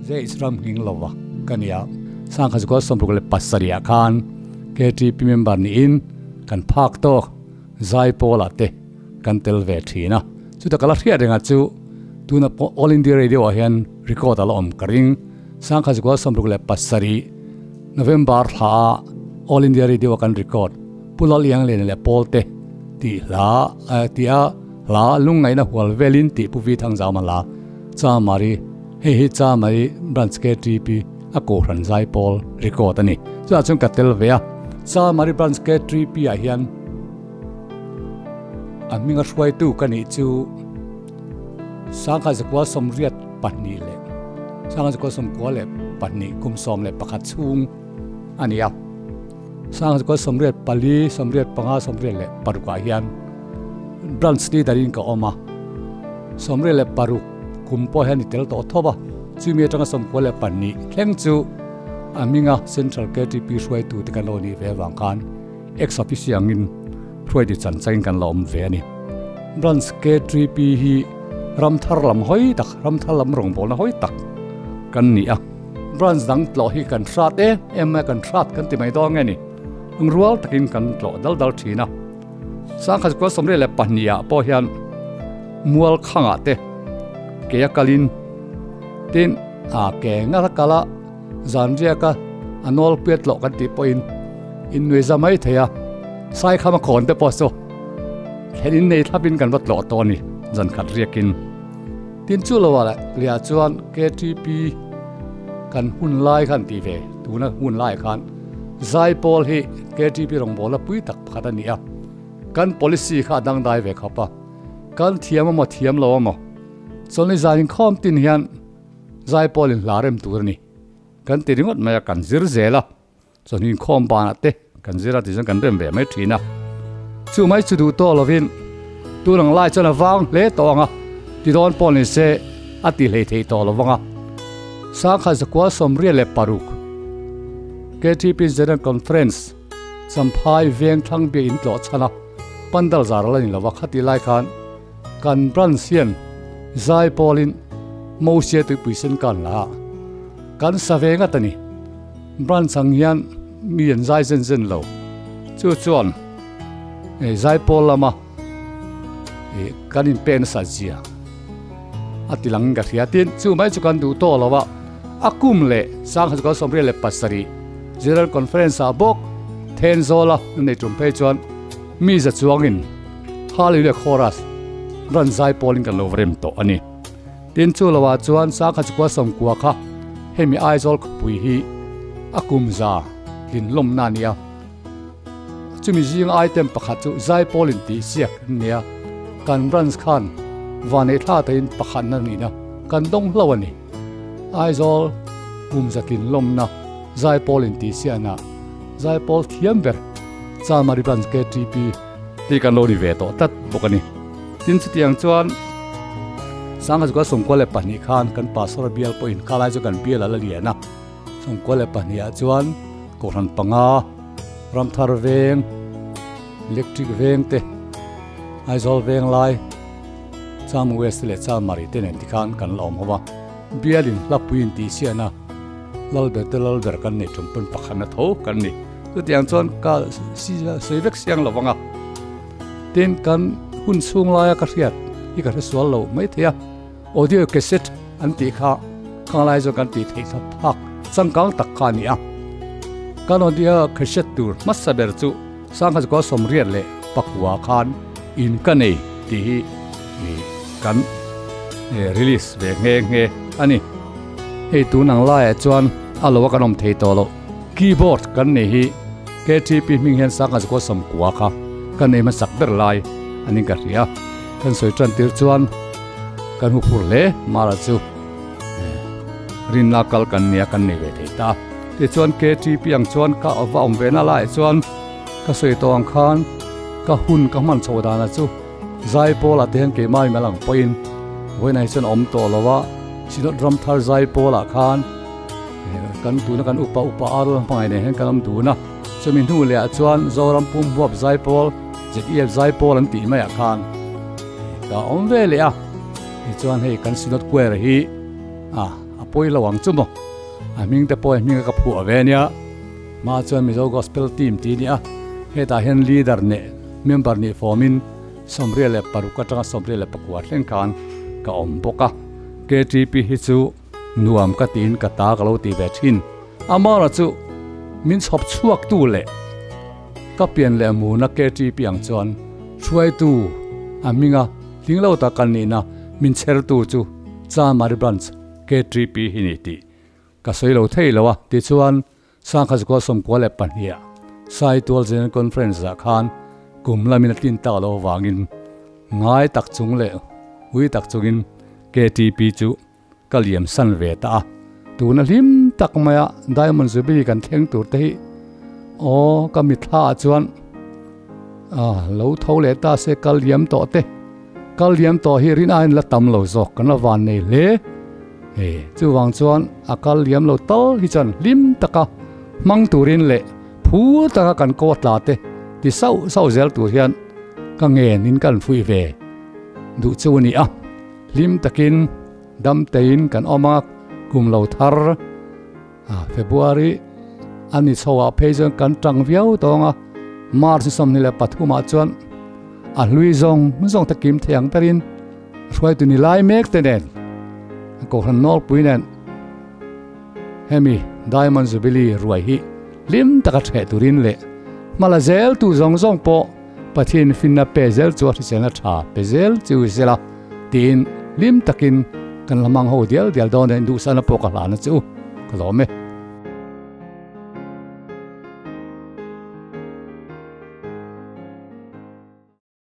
JH Ramnghinglova ka nia. Sangkhat zakua 67 ah khan KTP member niin kan phak tawk Zaipawl ah te kan tel ve thin a. Chuta ka la hriat rengah chu tuna pawh All India Radio ah hian record a la awm ka ring. Sangkhat zakua 67 November thla ah All India Radio ah kan record Pu Laliangliana leh Pawlte tih hla tih a hla lungngaihna hual velin tih Pu Vi Thangzama hla Chamari hei hi Chamari Branch KTP a Kohhran Zaipawl record a ni. Chutah chuan ka tel ve a, Chamari Branch KTP ah hian a hminga hruaitu ka nih chu 1982 leh 1992 kum 11 chhung a ni a. 1984, 85, 86 ah hian Branch Leader in ka awm a, 86 kum pawh hian i tel tawh thawp a, chumi atanga 92 thleng chu a hminga Central KTP hruaitu te kan lo nih ve avang khan ex officio angin hruaitu chan changin kan la awm ve a ni. Branch KTP hi ramthar lam hawi tak, ramthar lam rawngbawlna hawi tak kan ni a. Branch dang tlawh hi kan hrat em em mai a, kan hrat kan ti mai dawn nge ni, lungrual takin kan tlawh dal dal thin a. 1972 ah pawh hian mual khangah te ke a kalin tin a ke ngar a kal a, zan riaka a nawlpuia tlawh kan tih pawhin innuai za mai thei a, Saikhama khawn te pawh chu thlen innei thlapin kan va tlawh tawh a ni zan khat riakin. Tin chu lo ah leh chuan KTP kan hun lai khan tih ve tuna hun lai khan Zaipawl hi KTP rawngbawlna pui tak pakhat a ni a, kan policy kha a dangdai ve khawp a, kan thiam emaw thiam lo emaw chawlhni zan inkhawm tin hian Zaipawl in hla rem tur a ni kan ti ringawt mai a, kan zir zel a. Chawhni inkhawm banah te kan zir a tichuan kan rem ve mai thin a. Chu mai chu duh tawh lovin tun ang lai chuan a vang hle tawh ang a, ti dawn pawh ni se a ti hlei thei tawh lo vang a. 1986 KTP General Conference Champhai veng thlang bia in tlawh chhan a, pandal zar a la ni lo va, khati lai khan kan branch hian Zaipawlin Mosia tuipui sen kan la a, kan sa ve ngat a ni. Branch ang hian mi an zai zen zen lo. Chu chuan eh zaipawl lama eh kan inpek nasa zia a ti lang in ka hria. Tin, chu mai chu kan duh tawh lo a, a kum leh 1987 General Conference ah bawk Thenzawl a nei tum phei chuan mi za chuangin Hallelujah Chorus Branch zaipawl in kan lo rem tawh a ni. Tin chu lo ah chuan 1990 kha hemi Aizawl khawpui hi a kum za tlin lawmna a ni a. Chumi zing item pakhat chu Zaipawl in tih siak an ni a, kan branch khan vanei thla taiin pakhatna nihna kan dawng hlo a ni. Aizawl kum za tlin lawmna Zaipawl in tih siakna Zaipawl thiam ber Chamari Branch KTP tih kan lo ni ve tawh tlat bawk a ni. Tin chutiang chuan 1992 khan kan pastor bial pawhin kha lai chu kan bial a la lian a, 92 ah chuan Kohhran panga, Ramthar veng, Electric veng te, Aizawl veng lai, Cham West leh Chamari te nen tikhan kan la awm ho va, bialin hlapui intihsiahna Lalber te Lalber kan neih tum pawn pakhatna tho kan ni. Chutiang chuan ka sawi vek siang lo vang a. Tin, kan hun chhung laia ka hriat hi ka hre sual lo mai thei a, audio cassette an tih kha khang lai chuan kan tih theih thla phak changkang tak kha a ni a. Kan audio cassette tur hmasa ber chu 1989 khan in ka nei tih hi kan release ve nghe nghe a ni. Hei tun ang laiah chuan a lo a kan awm thei tawh loh. Keyboard kan nei hi KTP hming hian 1990 kha kan nei hmasak ber lai a ning ka hria. Kan sawi tan tir chuan kan hu phur hle mara chu rinna kal kan nia kan nei ve thei ta. Tichuan KTP ang chuan ka va awm ve na laiah chuan ka sawi tawh ang khan ka hun ka hman chho dana chu Zaipawl ah te hian keimah in a lang pawhin vawiinah hi chuan a awm tawh lo a, Synod Ramthar Zaipawl ah khan kan tuna kan upa upa ar la hmangaih nen hian kan awm dun a, chumi hnu leh ah chuan Zoram pum huap Zaipawl ZEF Zaipawl an tih mai ah khan ka awm ve leh a, tichuan hei kan Synod Choir hi a. pawi lo ang chu maw. A hming te pawh hming a ka phuah ve ania. Hma chuan Mizo Gospel Team tih a ni a, hetah hian leader neh member nih fawmin 86 atanga 84 thleng khan ka awm bawk a. KTP hi chu nuam ka tiin ka ta ka lo ti ve thin. Amara chu min chhawp chhuak tu leh ka pian leh muna KTP ang chuan hruaitu a hminga hling lo tak kan nihna min chhertu chu Chanmari Branch KTP hi ni tih ka sawi lo thei lo a. Tichuan Sangkhat 92 Saitual General Conference ah khan kum lamin a tlin tak loh avangin ngai tak chung leh ui tak chungin KTP chu ka liam san ve ta a. Tuna hlim tak maia Diamond Jubilee kan thleng tur te hi aw ka mitthla ah chuan lo tho leh ta se kal liam tawh te kal liam tawh hi rin aiin la tam lo zawk kan la van nei hle. He chuvang chuan a kal liam lo tal hi chuan hlim taka hmang turin leh phur taka kan ko tla te ti sauh sauh zel tur hian ka ngen in kan fuih ve duh chu a ni a. Hlim takin dam tein kan awm a, kum lo thar a February a ni chho ah phei chuan kan tang viau tawng a, March 23 ah chuan a hlui zawng zawng te kim thei ang berin hruaitu ni lai mek te nen Kohhran Nawlpui nen hemi Diamond Jubilee ruai hi hlim taka ṭheh turin leh hmala zel tu zawng zawng pawh Pathian finna pe zel chu a hriselna ṭha pe zel chu sela tiin hlim takin kan la hmang ho dial dial dawn a, induhsana pawh ka hlana chu ka lawm e.